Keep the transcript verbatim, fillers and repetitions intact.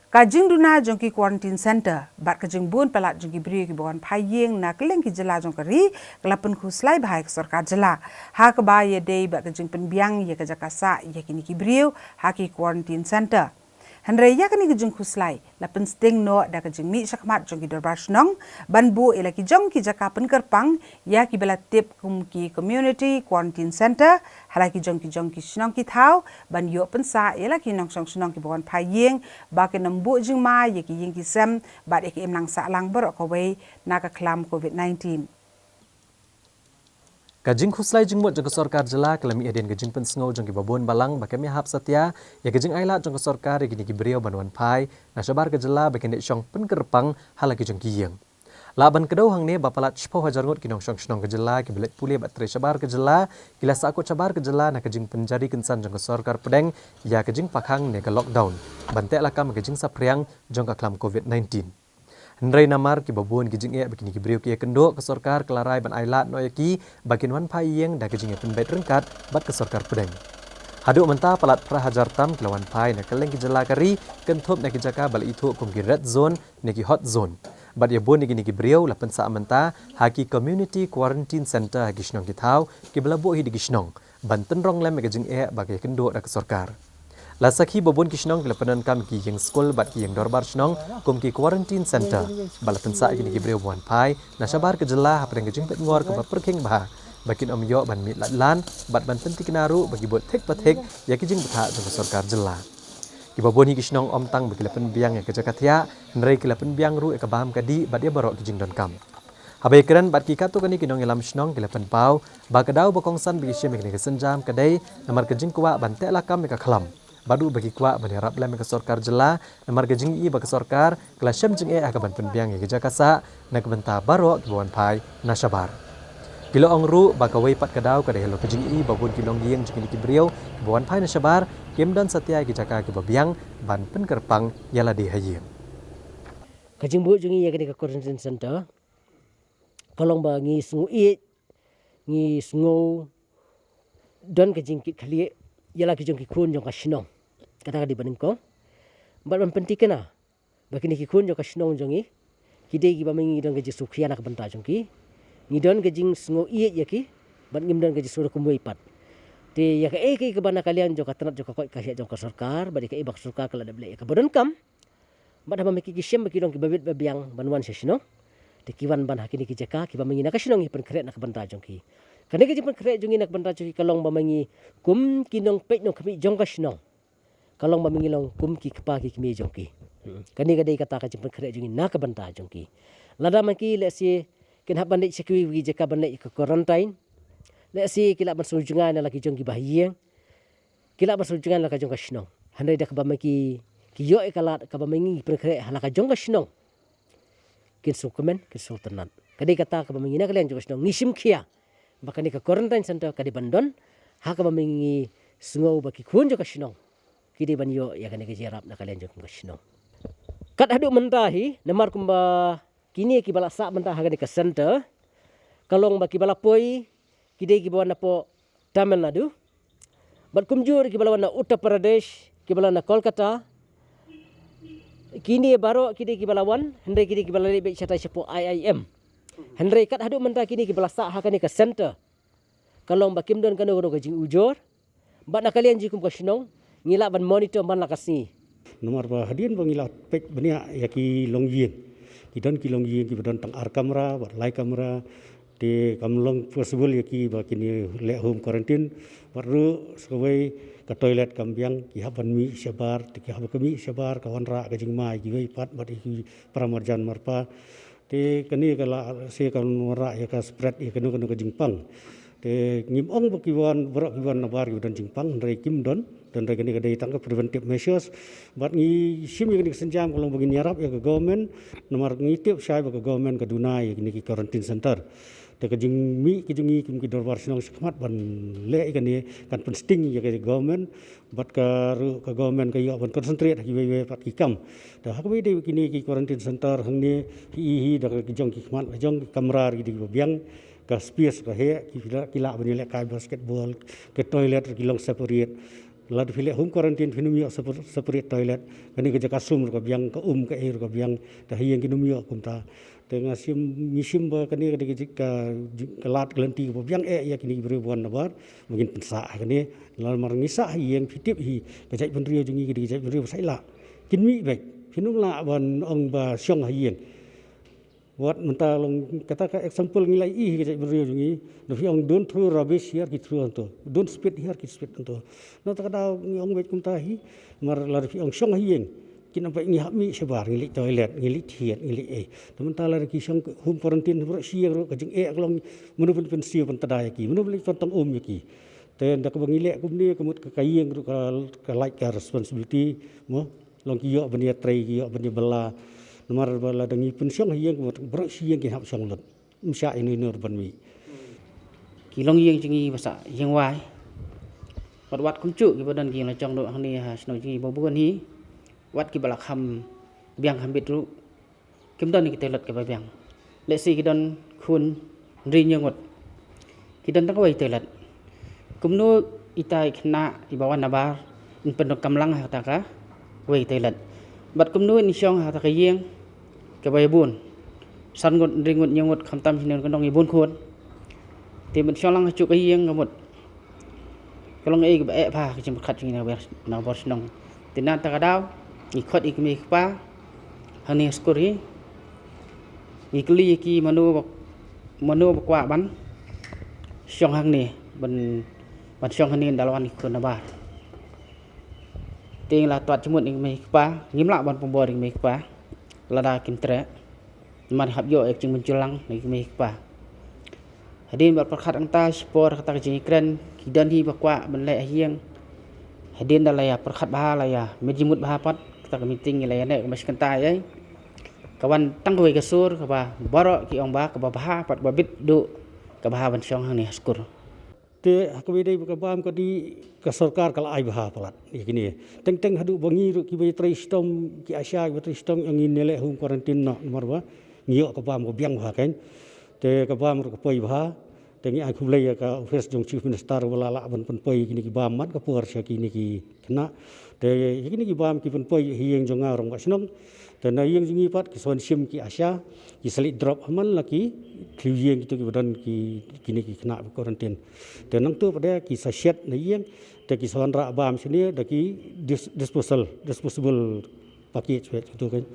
Ka jingduna jong ki quarantine centre bad ka jingbun palat jong ki briew kiba wan phai ïing na kylleng ki jylla jong ka ri ka la pynkhuslai bha ïa ka sorkar jylla, ha kaba ïadei bad ka jingpynbiang ïa ka jaka sah ïa kine ki briew ha ki quarantine centre. Hynrei ïa kane ka jingkhuslai la pynsting noh da ka jingmih shakhmat jong ki dorbar shnong ban buh ïa la ki jong ki jaka pynkyrpang ïa kiba la tip kum ki community quarantine centre ha la ki jong ki jong ki shnong ki thaw, ban ïoh pynsah ïa la ki nongshong shnong kiba wan phai ïing ba kin ym buh jingma ïa ki ïing ki sem bad ïa ka imlang sahlang baroh kawei na ka khlam covid nineteen. Ka jingkhuslai jingmut jong ka sorkar jylla ka la mih hadien ka jingpynsngew jong kiba bun balang ba kam ïahap satia ïa ka jingailad jong ka sorkar ïa kine ki briew ban wan phai na shabar ka jylla ba kin leit shong pynkyrpang ha la ki jong ki ïing. Lah ban kdew hangne ba palat shiphew hajar ngut ki nongshong shnong ka jylla kiba leit pule bad trei shabar ka jylla ki la sahkut shabar ka jylla na ka jingpynjari kynsan jong ka sorkar pdeng ïa ka jingpakhang ne ka lockdown ban teh lakam ka jingsaphriang jong ka khlam covid nineteen. Hynrei namar kiba bun ki jingeh ba kine ki briew ki ïakynduh, ka sorkar ka la rai ban ailad noh ïa ki ba kin wan phai ïing da ka jingïapynbeit ryngkat bad ka sorkar pdeng. Haduh mynta palat phra hajar tam ki la wan phai na kylleng ki jylla ka ri, kynthup na ki jaka ba la ithuh kum ki red zone ne ki hot zone. Bad ïa bun ïa kine ki briew la pynsah mynta ha ki community quarantine centre ha ki shnong ki thaw kiba la buh hi da ki shnong ban tynrong lem ïa ka jingeh ba ka ïakynduh da ka sorkar. La sakhi ba bun ki shnong ki la pyndonkam ki ïing skul bad ki ïing dorbar shnong kum ki quarantine centre, ba la pynsah ïa kine ki briew ba wan phai na shabar ka jylla hapdeng ka jingpeit ngor kaba pyrkhing bha ba kin ym ïoh ban mih lait lan bad ban pynthikna ruh ba ki bud thik pa thik ïa ki jingbthah jong ka sorkar jylla. Kiba bun hi ki shnong ym tang ba ki la pynbiang ïa ka jaka thiah, hynrei ki la pynbiang ruh ïa ka bam ka dih bad ïa baroh ki jingdonkam. Haba ïakren bad ki katto katne ki nongïalam shnong ki la pynpaw ba ka daw ba kongsan ba ki shim ïa kane ka sienjam ka dei namar ka jingkwah ban teh lakam ïa ka khlam bad ruh ba ki kwah ban ïarap lem ïa ka sorkar jylla namar ka jingïohi ba ka sorkar ka la shem jingeh ha kaban pynbiang ïa ka jaka sah na ka bynta baroh kiba wan phai na shabar. Ki la ong ruh ba kawei pat ka daw ka dei halor ka jingïohi ba bun ki longïing jong kine ki briew kiba wan phai na shabar kim don satia ïa ki jaka kiba biang ban pynkyrpang ïa lade ha ïing. Ka jingbuh jong ngi ïa kane ka quarantine centre ka long ba ngi sngew ïeit, ngi sngew don ka jingkitkhlieh ïa la ki jong ki khun jong ka shnong. Kata ka dei ba nyngkong. Bad ban pynthikna ba kine ki khun jong ka shnong jong ngi ki dei kiba ma ngi don ka jingsngewkhia na ka bynta jong ki. Ngi don ka jingsngew ïeit ïa ki bad ngim don ka jingsngew da kumwei pat. Te ïa kaei kaei kaba na ka liang jong ka tnat jong ka koit ka khiah jong ka sorkar bad ïa kaei ba ka sorkar ka la dep leh ïa kaba donkam. Bad haba ma ki ki shem ba ki long kiba bit ba biang ban wan sha shnong, te ki wan ban ha kine ki jaka kiba ma ngi na ka shnong ngi pynkhreh na ka bynta jong ki. Kane ka jingpynkhreh jong ngi na ka bynta jong ki ka long ba ma ngi kum ki nongpeit nongkhmih jong ka shnong, ka long ba ma ngi long kum ki kpa ki kmie jong ki. Hmm. Kane ka dei kata ka jingpynkhreh jong ngi na ka bynta jong ki. Lada ma ki lehse kin hap ban leit sha kiwei ki jaka ban leit ka quarantine, lehse ki lah ban sngewjngai na la ki jong ki bahaïing, ki lah ban sngewjngai na la ka jong ka shnong. Hynrei da kaba ma ki ki ïoh ïa ka lad kaba ma ngi pynkhreh ha la ka jong ka shnong, kin sngewkmen, kin sngewtynnat. Ka dei kata kaba ma ngi na ka liang jong ka shnong ngi shim khia ba kane ka quarantine centre ka dei ban don, ha kaba ma ngi sngew ba ki khun jong ka shnong ki dei ban ïoh ïa kane ka jingïarap na ka liang jong ka shnong. Kat haduh mynta hi, namar kumba kine kiba la sah mynta ha kane ka centre ka long ba kiba la poi ki dei kiba wan napoh Tamil Nadu. Bad kumjuh kiba la wan na Uttar Pradesh, kiba la wan na Kolkata. Kine baroh ki dei kiba la wan, hynrei ki dei kiba la leit beit shatai shapoh I I M. Hynrei kat haduh mynta kine kiba la sah ha kane ka centre ka long ba kim don kano kano ka jingujor. Bad na ka liang jong ngi kum ka shnong ngi lah ban monitor man la ka sngi. Namar ba hadien ba ngi la peit bniah ïa ki longïing, ki don ki longïing kiba don tang ar kamra bad lai kamra, te kam long possible ïa ki ba kin leh home quarantine. Bad ruh sa kawei, ka toilet kam biang, ki hap ban mih shabar, te ki hap ban mih shabar ka wanrah ka jingma ïa kiwei pat bad ïa ki para marjan marpa. Te kane ka la se ka wanrah ïa ka spread ïa kano kano ka jingpang. Te ngim ong ba ki wan, baroh ki wan nabar ki don jingpang, hynrei kim don. Te hynrei kane ka dei tang ka preventive measures. Bad ngi shim ïa kane ka sienjam ka long ba ngin ïarap ïa ka government, namar ngi tip shai ba ka government ka duna ïa kine ki quarantine centre. Te ka jingmih ka jong ngi kum ki dorbar shnong shakhmat ban leh ïa kane kan pynsting ïa ka government. Bad ka ruh ka government ka ïoh ban concentrate ha kiwei wei pat ki kam. Te ha kawei de kine ki quarantine centre hangne, hi hi da ki jong ki khmat, jong ki kamra ki dei ba biang, ka space ka heh, ki lah, ki lah ban ïalehkai basketball, ka toilet ki long separate. Lada phi leh home quarantine phin ym ïoh separ-, separate toilet. Kane ka jaka sum ruh ka biang, ka um ka ei ruh ka biang. Te ha ïing kin ym ïoh kumta. Te nga shim, ngi shim ba kane ka dei ka jaka, ka lad ka lynti ba biang eh ïa kine ki briew ba wan nabar. Ba ngin pynsah ha kane. Namar ngi sah ha ïing, phi tip hi, ka jaitbynriew jong ngi ka dei ka jaitbynriew ba sah ïa la. Kin mih beit. Phin ym lah ban ong ba shong ha ïing. Wat mynta long kata ka example ngi la ïohi ka jaitbynriew jong ngi. Da phi ong don't throw rubbish here, ki throw hangto. Don't spit here, ki spit hangto. Na kata ka daw ngi ong beit kumta hi. Namar lada phi ong shong ha ïing, kin ym pat ngi hap mih shabar, ngi leit toilet, ngi leit thied, ngi leit ei. Te mynta lada ki shong home quarantine baroh shi ïing ruh, ka jingeh ka long, mano ban pynsiew pyntda ïa ki, mano ban leit pyntang um ïa ki. Te ynda kaba ngi leh kumne, ka mut ka, ka ïing ruh ka, ka lait ka responsibility mo. Long ki ïoh ban ïatrei, ki ïoh ban ïabylla. Namar ba lada ngi pynshong ha ïing, ka mut baroh shi ïing kin hap shong lut. Ym shah ïano ïano ruh ban mih. Ki longïing jong ngi ba sah ïing wai. Wat wat kumjuh kiba don ki la jong ruh hangne ha shnong jong ngi ba bun hi. Wat kiba la kham biang kham bit ruh, kim don ki toilet kiba biang. Lehse ki don khun hynriew hynñiew ngut. Ki don tang kawei toilet. Kumno ita i khynnah iba wan nabar in pyndonkam lang ha kata kawei toilet? Bad kumno in shong ha kata ka ïing kaba ïa bun? San ngut, hynriew ngut, hynñiew ngut, khamtam shane ka nong ïa bun khun. Te ban shong lang ha juh ka ïing ka mut ka long ei kaba eh bha ka jingpyrkhat jong ngi na bar, na bar shnong. Te na kata ka daw ngi khot ïa ki mei ki pa hangne ha skur hi. Ngi kylli ïa ki mano ba, mano ba kwah ban shong hangne, ban, ban shong hangne ynda la wan ki khun nabar. Te ngi la twad jingmut ïa ki mei ki pa, ngim lah ban pynbor ïa ki mei ki pa lada kim treh. Namar hap ïoh ïa ka jingmynjur lang na ki mei ki pa. Hadien ba la pyrkhat hangta shipor kata ka jingïakren, ki don hi ba kwah ban leh ha ïing. Hadien da la ïa pyrkhat bha, la ïa mih jingmut bha pat, kata ka meeting ngi la ïa neh kumba shi kynta ïa. Ka wan tang kawei ka sur kaba baroh ki ong ba kaba bha pat, ba bit duh, ka bha ban shong hangne ha skur. Te ha kaba ïadei bad ka bam ka dei ka sorkar ka la ai bha palat ïa kine. Teng teng haduh ba ngi ruh kiba ïatrei shitom, ki ASHA kiba trei shitom, ngin ïaleh home quarantine noh namar ba ngi ïoh ka bam ka biang bha kein. Te ka bam ruh ka poi bha. Te ngi ai khublei ïa ka office jong Chief Minister ba la lah ban pynpoi kine ki bam man ka por sha kine ki khynnah. Te ïa kine ki bam ki pynpoi ha ïing jong nga rangbah shnong. Te na ïing jong ngi pat ki sa wan shim ki ASHA, ki sa leit drop ha man la ki thliew ïing kito kiba don ki, kine ki khynnah ba quarantine. Te nangta pat de ki sa shet na ïing, te ki sa wanrah bam shane da ki dis-, disposal, disposable package, kito kein.